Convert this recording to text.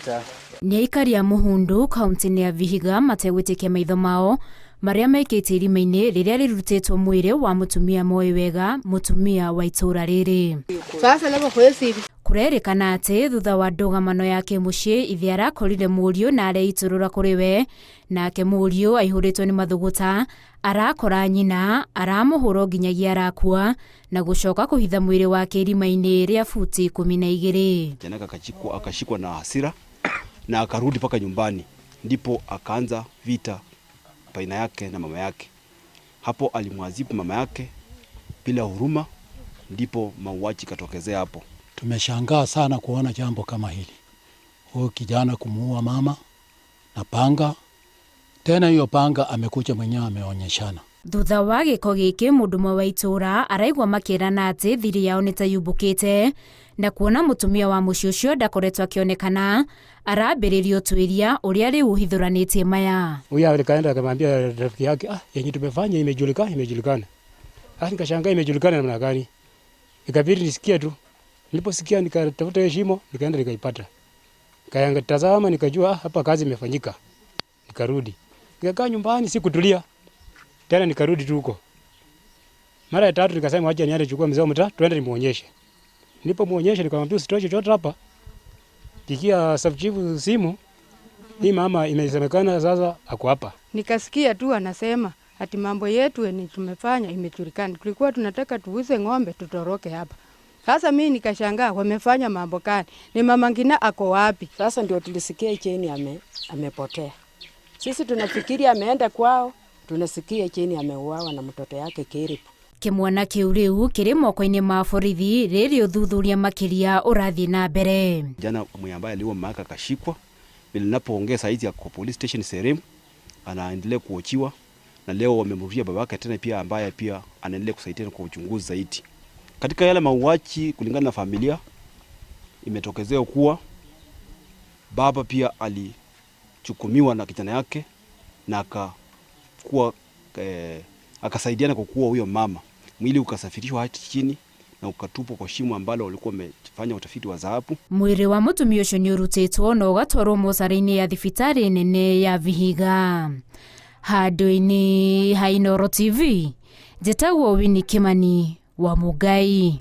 Nĩ aikari a Muhundu kaunti-inĩ ya Vihiga mategwĩtĩkia maitho mao marĩa maikĩtie irima-inĩ rĩrĩa rĩrutĩtwo mwĩrĩ wa mũtumia moĩ wega, mũtumia wa itũũra rĩrĩ. Kũrerĩkana atĩ thutha wa ndũgamano ya kĩmũciĩ, ithe arakorire mũriũ na areitũrũra kũrĩ we, nake mũriũ aihũrĩtwo nĩ mathũgũta arakora nyina aramũhũra nginyagia arakua na gũcoka kũhitha mwĩrĩ wake irima-inĩ rĩa futi 12. Kijana akashikwa na hasira na akarudi mpaka nyumbani, ndipo akaanza vita baina yake na mama yake. Hapo alimwadhibu mama yake bila huruma, ndipo mauaji katokezea hapo. Tumeshangaa sana kuona jambo kama hili, huyu kijana kumuua mama na panga, tena hiyo panga amekuja mwenyewe ameonyeshana. Thutha wa gĩko gĩkĩ, mũndũ ũmwe wa itũũra araigua makĩrana atĩ thiri yao nĩ ta yumbũkĩte na kuona mũtumia wa mũciĩ ũcio ndakoretwo akĩonekana, arambĩrĩria ũtuĩria ũrĩa rĩu ũhithũranĩtie maya. Huyu alikaenda akamwambia rafiki yake, "Ah, yenye tumefanya imejulikana, imejulikana." Ah, nikashangaa imejulikana namna gani? Ikabidi nisikie tu. Niliposikia nikatafuta hiyo shimo, nikaenda nikaipata. Nikaangatazama nikajua, ah, hapa kazi imefanyika. Nikarudi. Nikakaa nyumbani sikutulia. Tena nikarudi tu huko. Mara ya tatu nikasema acha niende chukua mzee wa mtaa, twende nimuonyeshe. Nilipomuonyesha nikamwambia usitoe chochote hapa. Pigia sub chief simu. Hii mama imesemekana sasa ako hapa. Nikasikia tu anasema ati mambo yetu ni tumefanya imejulikana. Tulikuwa tunataka tuuze ng'ombe tutoroke hapa. Sasa mimi nikashangaa wamefanya mambo gani? Ni mama Ngina ako wapi? Sasa ndio tulisikia Jane amepotea. Sisi tunafikiri ameenda kwao, tunasikia Jane ameuawa na mtoto yake Keribu. Kĩmwana kĩu rĩu kĩrĩ moko-inĩ ma borithi rĩrĩ ũthuthuria makĩria ũrathiĩ na mbere. Jana mwenye ambaye aliua mama yake akashikwa. Vile ninapoongea saa hizi ako police station Serem, anaendelea kuhojiwa na leo wamemrudia babake tena pia ambaye pia anaendelea kusaidia kwa uchunguzi zaidi. Katika yale mauaji, kulingana na familia, imetokezea kuwa baba pia alichukumiwa na kijana yake na akasaidiana kwa kuua huyo mama. Mwili ukasafirishwa hadi chini na ukatupwa kwa shimo ambalo walikuwa wamefanya utafiti wa dhahabu. Mwĩrĩ wa mũtumia ũcio nĩ ũrutĩtwo na ũgatwarwo mocarĩ-inĩ ya thibitarĩ nene ya Vihiga. Handũ-inĩ ha Inooro TV, njĩtagwo Winnie Kimani wa Mũngai.